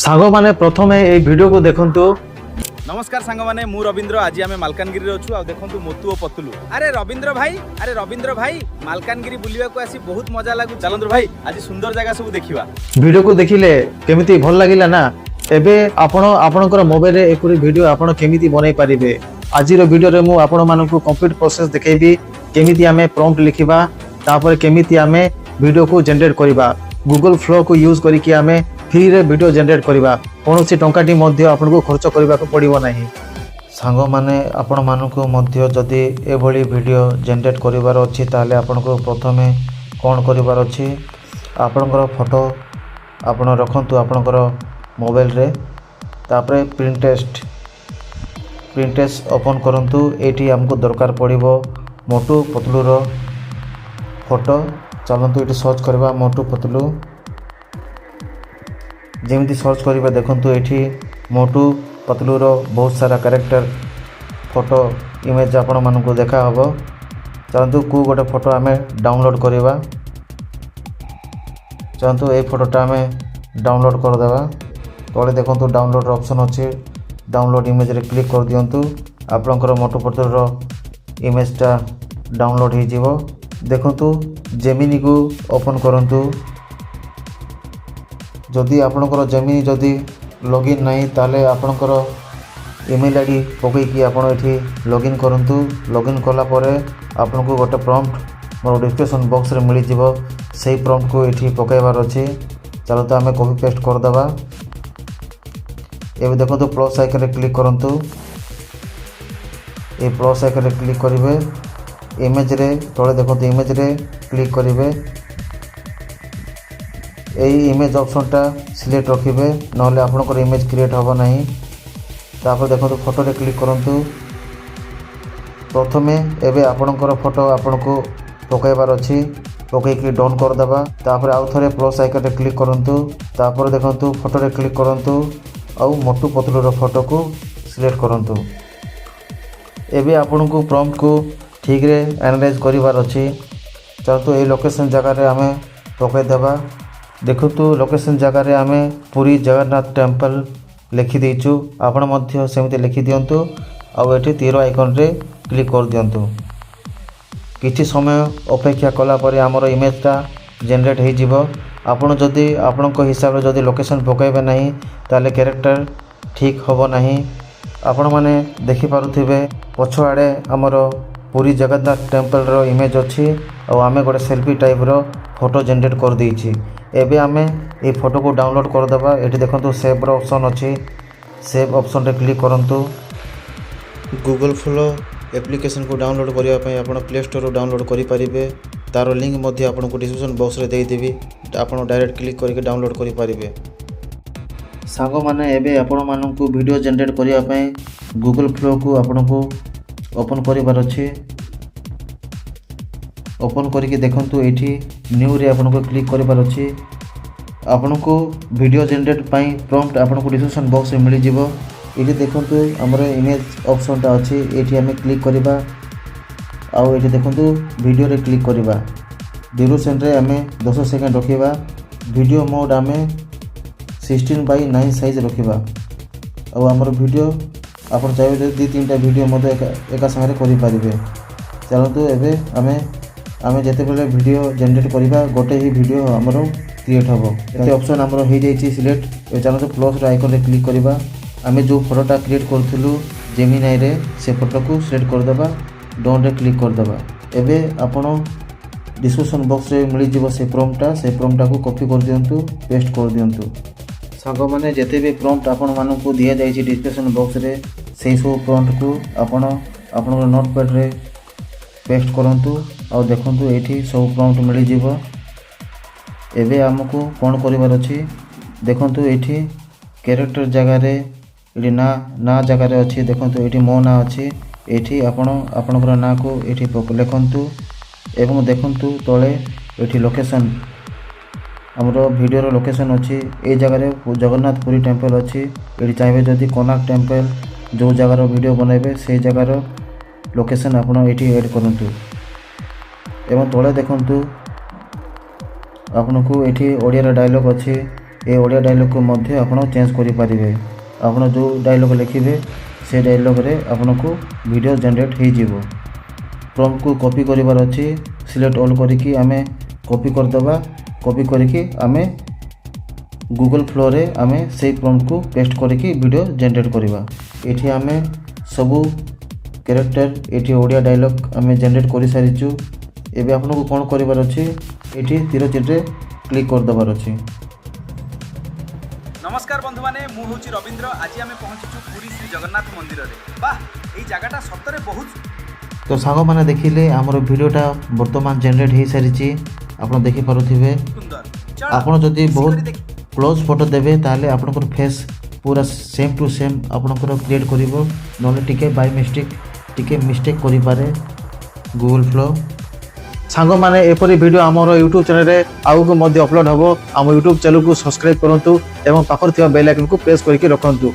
ସାଙ୍ଗମାନେ, ପ୍ରଥମେ ଏଇ ଭିଡ଼ିଓକୁ ଦେଖନ୍ତୁ। ନମସ୍କାର ସାଙ୍ଗମାନେ, ମୁଁ ରବୀନ୍ଦ୍ର। ଆଜି ଆମେ ମାଲକାନଗିରିରେ ଅଛୁ। ଆଉ ଦେଖନ୍ତୁ ମୋତୁ ଓ ପତଲୁ। ଆରେ ରବୀନ୍ଦ୍ର ଭାଇ, ଆରେ ରବୀନ୍ଦ୍ର ଭାଇ, ମାଲକାନଗିରି ବୁଲିବାକୁ ଆସି ବହୁତ ମଜା ଲାଗୁଛି। ଚାଲନ୍ତୁ ଭାଇ, ଆଜି ସୁନ୍ଦର ଜାଗା ସବୁ ଦେଖିବା। ଭିଡ଼ିଓକୁ ଦେଖିଲେ କେମିତି ଭଲ ଲାଗିଲା ନା? ଏବେ ଆପଣ ଆପଣଙ୍କର ମୋବାଇଲରେ ଏପରି ଭିଡ଼ିଓ ଆପଣ କେମିତି ବନେଇ ପାରିବେ, ଆଜିର ଭିଡ଼ିଓରେ ମୁଁ ଆପଣମାନଙ୍କୁ କମ୍ପ୍ଲିଟ୍ ପ୍ରୋସେସ୍ ଦେଖେଇବି। କେମିତି ଆମେ ପ୍ରମ୍ପ୍ଟ ଲେଖିବା, ତାପରେ କେମିତି ଆମେ ଭିଡ଼ିଓକୁ ଜେନେରେଟ୍ କରିବା। ଗୁଗଲ ଫ୍ଲୋକୁ ୟୁଜ୍ କରିକି ଆମେ ଫ୍ରିରେ ଭିଡ଼ିଓ ଜେନେରେଟ୍ କରିବା। କୌଣସି ଟଙ୍କାଟି ମଧ୍ୟ ଆପଣଙ୍କୁ ଖର୍ଚ୍ଚ କରିବାକୁ ପଡ଼ିବ ନାହିଁ। ସାଙ୍ଗମାନେ, ଆପଣମାନଙ୍କୁ ମଧ୍ୟ ଯଦି ଏଭଳି ଭିଡ଼ିଓ ଜେନେରେଟ୍ କରିବାର ଅଛି, ତାହେଲେ ଆପଣଙ୍କୁ ପ୍ରଥମେ କ'ଣ କରିବାର ଅଛି? ଆପଣଙ୍କର ଫଟୋ ଆପଣ ରଖନ୍ତୁ ଆପଣଙ୍କର ମୋବାଇଲରେ। ତାପରେ ପିଣ୍ଟରେଷ୍ଟ ଓପନ୍ କରନ୍ତୁ। ଏଇଠି ଆମକୁ ଦରକାର ପଡ଼ିବ ମୋଟୁ ପତଲୁର ଫଟୋ। ଚାଲନ୍ତୁ, ଏଇଠି ସର୍ଚ୍ଚ କରିବା ମୋଟୁ ପତଲୁ। ଯେମିତି ସର୍ଚ୍ଚ କରିବେ, ଦେଖନ୍ତୁ ଏଇଠି ମୋଟୁ ପତଲୁର ବହୁତ ସାରା କ୍ୟାରେକ୍ଟର ଫଟୋ ଇମେଜ୍ ଆପଣମାନଙ୍କୁ ଦେଖା ହେବ। ଚାଲନ୍ତୁ, କେଉଁ ଗୋଟେ ଫଟୋ ଆମେ ଡାଉନଲୋଡ଼୍ କରିବା। ଚାଲନ୍ତୁ, ଏଇ ଫଟୋଟା ଆମେ ଡାଉନଲୋଡ଼୍ କରିଦେବା। ତଳେ ଦେଖନ୍ତୁ ଡାଉନଲୋଡ଼୍ ଅପସନ୍ ଅଛି। ଡାଉନଲୋଡ଼୍ ଇମେଜ୍ରେ କ୍ଲିକ୍ କରିଦିଅନ୍ତୁ। ଆପଣଙ୍କର ମୋଟୁ ପତଲୁର ଇମେଜ୍ଟା ଡାଉନଲୋଡ଼୍ ହେଇଯିବ। ଦେଖନ୍ତୁ, ଜେମିନିକୁ ଓପନ୍ କରନ୍ତୁ। ଯଦି ଆପଣଙ୍କର ଜେମିନି ଯଦି ଲଗ୍ଇନ୍ ନାହିଁ, ତାହେଲେ ଆପଣଙ୍କର ଇମେଲ୍ I D ପକାଇକି ଆପଣ ଏଠି ଲଗ୍ଇନ୍ କରନ୍ତୁ। ଲଗ୍ଇନ୍ କଲା ପରେ ଆପଣଙ୍କୁ ଗୋଟେ ପ୍ରମ୍ପ୍ଟ ମୋର ଡିସ୍କ୍ରିପ୍ସନ୍ ବକ୍ସରେ ମିଳିଯିବ। ସେଇ ପ୍ରମ୍ପ୍ଟକୁ ଏଠି ପକାଇବାର ଅଛି। ଚାଲନ୍ତୁ, ଆମେ କପି ପେଷ୍ଟ କରିଦେବା। ଏବେ ଦେଖନ୍ତୁ, ପ୍ଲସ୍ ଆଇକନ୍ରେ କ୍ଲିକ୍ କରନ୍ତୁ। ଏଇ ପ୍ଲସ୍ ଆଇକନ୍ରେ କ୍ଲିକ୍ କରିବେ। ଇମେଜ୍ରେ, ତଳେ ଦେଖନ୍ତୁ, ଇମେଜ୍ରେ କ୍ଲିକ୍ କରିବେ। ଏଇ ଇମେଜ୍ ଅପସନ୍ଟା ସିଲେକ୍ଟ ରଖିବେ, ନହେଲେ ଆପଣଙ୍କର ଇମେଜ୍ କ୍ରିଏଟ୍ ହେବ ନାହିଁ। ତାପରେ ଦେଖନ୍ତୁ, ଫଟୋରେ କ୍ଲିକ୍ କରନ୍ତୁ ପ୍ରଥମେ। ଏବେ ଆପଣଙ୍କର ଫଟୋ ଆପଣଙ୍କୁ ପକାଇବାର ଅଛି। ପକାଇକି ଡନ୍ କରିଦେବା। ତାପରେ ଆଉ ଥରେ ପ୍ଲସ୍ ଆଇକନ୍ରେ କ୍ଲିକ୍ କରନ୍ତୁ। ତାପରେ ଦେଖନ୍ତୁ, ଫଟୋରେ କ୍ଲିକ୍ କରନ୍ତୁ ଆଉ ମୋଟୁ ପତଲୁର ଫଟୋକୁ ସିଲେକ୍ଟ କରନ୍ତୁ। ଏବେ ଆପଣଙ୍କୁ ପ୍ରମ୍ପ୍ଟକୁ ଠିକ୍ରେ ଆନାଲାଇଜ୍ କରିବାର ଅଛି। ଚାଲନ୍ତୁ, ଏଇ ଲୋକେସନ୍ ଜାଗାରେ ଆମେ ପକାଇଦେବା। ଦେଖନ୍ତୁ, ଲୋକେସନ୍ ଜାଗାରେ ଆମେ ପୁରୀ ଜଗନ୍ନାଥ ଟେମ୍ପଲ୍ ଲେଖିଦେଇଛୁ। ଆପଣ ମଧ୍ୟ ସେମିତି ଲେଖିଦିଅନ୍ତୁ ଆଉ ଏଠି ତୀର ଆଇକନ୍ରେ କ୍ଲିକ୍ କରିଦିଅନ୍ତୁ। କିଛି ସମୟ ଅପେକ୍ଷା କଲା ପରେ ଆମର ଇମେଜ୍ଟା ଜେନେରେଟ୍ ହେଇଯିବ। ଆପଣ ଯଦି ଆପଣଙ୍କ ହିସାବରେ ଯଦି ଲୋକେସନ୍ ପକାଇବେ ନାହିଁ, ତାହେଲେ କ୍ୟାରେକ୍ଟର ଠିକ୍ ହେବ ନାହିଁ। ଆପଣମାନେ ଦେଖିପାରୁଥିବେ, ପଛଆଡ଼େ ଆମର ପୁରୀ ଜଗନ୍ନାଥ ଟେମ୍ପଲ୍ର ଇମେଜ୍ ଅଛି ଆଉ ଆମେ ଗୋଟେ ସେଲ୍ଫି ଟାଇପ୍ର ଫଟୋ ଜେନେରେଟ୍ କରିଦେଇଛି। ଏବେ ଆମେ ଏଇ ଫଟୋକୁ ଡାଉନଲୋଡ଼୍ କରିଦେବା। ଏଠି ଦେଖନ୍ତୁ, ସେଭ୍ର ଅପସନ୍ ଅଛି। ସେଭ୍ ଅପସନ୍ରେ କ୍ଲିକ୍ କରନ୍ତୁ। ଗୁଗଲ୍ ଫ୍ଲୋ ଆପ୍ଲିକେସନ୍କୁ ଡାଉନଲୋଡ଼୍ କରିବା ପାଇଁ ଆପଣ ପ୍ଲେ ଷ୍ଟୋରରୁ ଡାଉନଲୋଡ଼୍ କରିପାରିବେ। ତା'ର ଲିଙ୍କ୍ ମଧ୍ୟ ଆପଣଙ୍କୁ ଡିସ୍କ୍ରିପ୍ସନ୍ ବକ୍ସରେ ଦେଇଦେବି। ଆପଣ ଡାଇରେକ୍ଟ କ୍ଲିକ୍ କରିକି ଡାଉନଲୋଡ଼୍ କରିପାରିବେ। ସାଙ୍ଗମାନେ, ଏବେ ଆପଣମାନଙ୍କୁ ଭିଡ଼ିଓ ଜେନେରେଟ୍ କରିବା ପାଇଁ ଗୁଗଲ୍ ଫ୍ଲୋକୁ ଆପଣଙ୍କୁ ଓପନ୍ କରିବାର ଅଛି। ଓପନ୍ କରିକି ଦେଖନ୍ତୁ, ଏଇଠି ନ୍ୟୁରେ ଆପଣଙ୍କୁ କ୍ଲିକ୍ କରିବାର ଅଛି। ଆପଣଙ୍କୁ ଭିଡ଼ିଓ ଜେନେରେଟ୍ ପାଇଁ ପ୍ରମ୍ପ୍ଟ ଆପଣଙ୍କୁ ଡିସ୍କ୍ରିପ୍ସନ୍ ବକ୍ସରେ ମିଳିଯିବ। ଏଇଠି ଦେଖନ୍ତୁ, ଆମର ଇମେଜ୍ ଅପସନ୍ଟା ଅଛି। ଏଇଠି ଆମେ କ୍ଲିକ୍ କରିବା ଆଉ ଏଇଠି ଦେଖନ୍ତୁ, ଭିଡ଼ିଓରେ କ୍ଲିକ୍ କରିବା। ଡ୍ୟୁରେସନ୍ରେ ଆମେ 10 ସେକେଣ୍ଡ ରଖିବା। ଭିଡ଼ିଓ ମୋଡ଼୍ ଆମେ 16:9 ସାଇଜ୍ ରଖିବା। ଆଉ ଆମର ଭିଡ଼ିଓ ଆପଣ ଚାହିଁବେ ଯଦି ଦୁଇ ତିନିଟା ଭିଡ଼ିଓ ମଧ୍ୟ ଏକା ଏକା ସାଙ୍ଗରେ କରିପାରିବେ। ଚାଲନ୍ତୁ, ଏବେ ଆମେ ଯେତେବେଳେ ଭିଡ଼ିଓ ଜେନେରେଟ୍ କରିବା, ଗୋଟେ ହିଁ ଭିଡ଼ିଓ ଆମର କ୍ରିଏଟ୍ ହେବ। ଏତେ ଅପସନ୍ ଆମର ହେଇଯାଇଛି ସିଲେକ୍ଟ। ଏବେ ଚାଲନ୍ତୁ, ପ୍ଲସ୍ର ଆଇକନ୍ରେ କ୍ଲିକ୍ କରିବା। ଆମେ ଯେଉଁ ଫଟୋଟା କ୍ରିଏଟ୍ କରୁଥିଲୁ ଜେମିନାଇରେ, ସେ ଫଟୋକୁ ସିଲେକ୍ଟ କରିଦେବା। ଡନ୍ରେ କ୍ଲିକ୍ କରିଦେବା। ଏବେ ଆପଣ ଡିସ୍କ୍ରିପ୍ସନ୍ ବକ୍ସରେ ମିଳିଯିବ ସେ ପ୍ରମ୍ପ୍ଟଟା। ସେ ପ୍ରମ୍ପ୍ଟଟାକୁ କପି କରିଦିଅନ୍ତୁ, ପେଷ୍ଟ କରିଦିଅନ୍ତୁ। ସାଙ୍ଗମାନେ, ଯେତେ ବି ପ୍ରମ୍ପ୍ଟ ଆପଣମାନଙ୍କୁ ଦିଆଯାଇଛି ଡିସ୍କ୍ରିପ୍ସନ୍ ବକ୍ସରେ, ସେଇ ସବୁ ପ୍ରମ୍ପ୍ଟକୁ ଆପଣ ଆପଣଙ୍କର ନୋଟପ୍ୟାଡ଼୍ରେ ପେଷ୍ଟ କରନ୍ତୁ। ଆଉ ଦେଖନ୍ତୁ, ଏଇଠି ସବୁ ପ୍ରମ୍ପ୍ଟ ମିଳିଯିବ। ଏବେ ଆମକୁ କ'ଣ କରିବାର ଅଛି? ଦେଖନ୍ତୁ, ଏଇଠି କ୍ୟାରେକ୍ଟର ଜାଗାରେ ଏଇଠି ନାଁ ନାଁ ଜାଗାରେ ଅଛି। ଦେଖନ୍ତୁ, ଏଇଠି ମୋ ନାଁ ଅଛି। ଏଇଠି ଆପଣ ଆପଣଙ୍କର ନାଁକୁ ଏଇଠି ଲେଖନ୍ତୁ ଏବଂ ଦେଖନ୍ତୁ, ତଳେ ଏଇଠି ଲୋକେସନ୍, ଆମର ଭିଡ଼ିଓର ଲୋକେସନ୍ ଅଛି। ଏଇ ଜାଗାରେ ଜଗନ୍ନାଥ ପୁରୀ ଟେମ୍ପଲ୍ ଅଛି। ଏଇଠି ଚାହିଁବେ ଯଦି କୋଣାର୍କ ଟେମ୍ପଲ୍, ଯେଉଁ ଜାଗାର ଭିଡ଼ିଓ ବନାଇବେ, ସେଇ ଜାଗାର ଲୋକେସନ୍ ଆପଣ ଏଇଠି ଏଡ଼୍ କରନ୍ତୁ। ଏବଂ ତଳେ ଦେଖନ୍ତୁ, ଆପଣଙ୍କୁ ଏଇଠି ଓଡ଼ିଆର ଡାଇଲଗ୍ ଅଛି। ଏ ଓଡ଼ିଆ ଡାଇଲଗ୍କୁ ମଧ୍ୟ ଆପଣ ଚେଞ୍ଜ କରିପାରିବେ। ଆପଣ ଯେଉଁ ଡାଇଲଗ୍ ଲେଖିବେ, ସେ ଡାଇଲଗ୍ରେ ଆପଣଙ୍କୁ ଭିଡ଼ିଓ ଜେନେରେଟ୍ ହେଇଯିବ। ପ୍ରମ୍ପ୍ଟକୁ କପି କରିବାର ଅଛି। ସିଲେକ୍ଟ ଅଲ୍ କରିକି ଆମେ କପି କରିଦେବା। କପି କରିକି ଆମେ ଗୁଗଲ୍ ଫ୍ଲୋରେ ଆମେ ସେଇ ପ୍ରମ୍ପ୍ଟକୁ ପେଷ୍ଟ କରିକି ଭିଡ଼ିଓ ଜେନେରେଟ୍ କରିବା। ଏଠି ଆମେ ସବୁ କ୍ୟାରେକ୍ଟର, ଏଠି ଓଡ଼ିଆ ଡାଇଲଗ୍ ଆମେ ଜେନେରେଟ୍ କରିସାରିଛୁ। ଏବେ ଆପଣଙ୍କୁ କ'ଣ କରିବାର ଅଛି? ଏଠି ତୀର ଚିହ୍ନରେ କ୍ଲିକ୍ କରିଦେବାର ଅଛି। ନମସ୍କାର ବନ୍ଧୁମାନେ, ମୁଁ ହେଉଛି ରବୀନ୍ଦ୍ର। ଆଜି ଆମେ ପହଞ୍ଚିଛୁ ପୁରୀ ଶ୍ରୀ ଜଗନ୍ନାଥ ମନ୍ଦିରରେ। ବାহ, ଏଇ ଜାଗାଟା ସତରେ ବହୁତ ତ ସାଙ୍ଗମାନେ, ଦେଖିଲେ, ଆମର ଭିଡ଼ିଓଟା ବର୍ତ୍ତମାନ ଜେନେରେଟ୍ ହେଇସାରିଛି। ଆପଣ ଦେଖିପାରୁଥିବେ। ସୁନ୍ଦର। ଚାଲ, ଆପଣ ଯଦି ମିଶିକରି ବହୁତ ଦେଖି କ୍ଲୋଜ୍ ଫଟୋ ଦେବେ, ତାହେଲେ ଆପଣଙ୍କର ଫେସ୍ ପୁରା ସେମ୍ ଟୁ ସେମ୍ ଆପଣଙ୍କର କ୍ରିଏଟ୍ କରିବ। ନହେଲେ ଟିକେ ବାଇ ମିଷ୍ଟେକ୍, ଟିକେ ମିଷ୍ଟେକ୍ କରିପାରେ ଗୁଗଲ୍ ଫ୍ଲୋ। ସାଙ୍ଗମାନେ, ଏପରି ଭିଡ଼ିଓ ଆମର ୟୁଟ୍ୟୁବ୍ ଚ୍ୟାନେଲରେ ଆଗକୁ ମଧ୍ୟ ଅପଲୋଡ଼ ହେବ। ଆମ ୟୁଟ୍ୟୁବ୍ ଚ୍ୟାନେଲକୁ ସବସ୍କ୍ରାଇବ୍ କରନ୍ତୁ ଏବଂ ପାଖରେ ଥିବା ବେଲ୍ ଆଇକନ୍କୁ ପ୍ରେସ୍ କରିକି ରଖନ୍ତୁ।